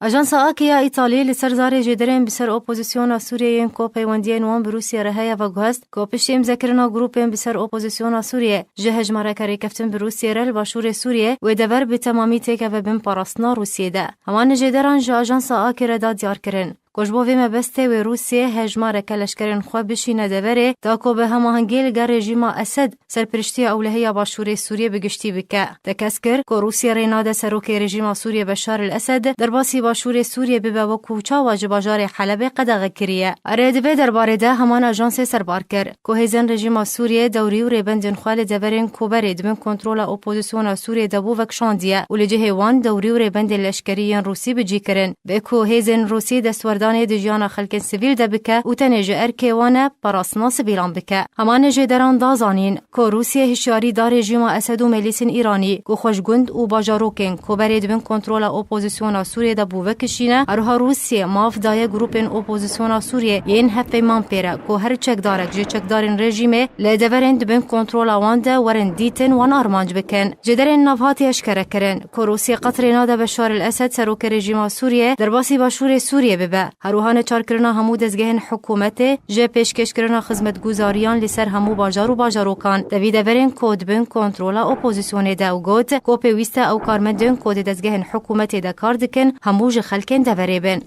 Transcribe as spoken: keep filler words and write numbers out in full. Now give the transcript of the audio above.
Ajansa Akê ya Îtalî li ser zarê jêderên bi ser opozisyona Sûriyê yên ku peywendiyên wan bi Rûsiyê re heye veguhest ku piştî îmzekirina grûpên bi ser opozisyona Sûriyê ji hejmareke rêkeftin bi Rûsiyê re li başûrê Sûriyê wê dever bi temamî têkeve bin parastina Rûsiyê de. Heman jêderan ji Ajansa Akê re da diyar kirin ku ji bo vê mebestê wê Rûsiyê hejmareke leşkerên xwe bişîne deverê da ku bi hemahengî li gel rejîma Esed serpiriştiya ewlehî ya başûrê Sûriyê bi giştî bike. Tekez kir ku Rûsya rê nade serokê rejîma Sûriyê Beşar el Esed derbasî başûrê Sûriyê bibe, wekû çawa ji bajarê Helebê qedexe kiriye. Erê, di vê derbarê de heman ajansê serbar kir ku hêzên rejîma Sûriyê dewrî û rêbendên xwe li deverên ku berê di bin kontrola opozisyona Sûriyê de bû vekişandiye û li cihê wan dewrî û rêbendên leşkerî yên Rûsî bi cî kirin. Vê ku hêzên Rûsî destwerdanê di jiyana xelkên sivîl de bike û tenê ji erkê wan e parastina sivîlan bike. Heman jêderan da zanîn ku Rûsya hişyarî da rejîma Esed û milîsên Îranî ku xwe ji gund û bajarokên ku berê di bin kontrola opozisyona Sûriyê de bû vekişîne, her wiha Rûsya maf daye grûpên opozisyona Sûriyê yên hevpeyman pê re ku her çekdarek ji çekdarên rejîmê li deverên di bin kontrola wan de werin dîtin, wan armanc bikin. Jêderên nav hatî eşkere kirin ku Rûsya qet rê nade Beşar el Esed serokê rejîma Sûriyê derbasî başûrê Sûriyê bibe. Her wiha neçarkirina hemû dezgehên hikûmetê ji pêşkêşkirina xizmetguzariyan li ser hemû bajar û bajarokan tevî deverên ku di bin kontrola opozisyonê de û got ku pêwîst e ew karmendên ku di dezgehên hikûmetê de kar dikin hemû ji xelkên deverê bin.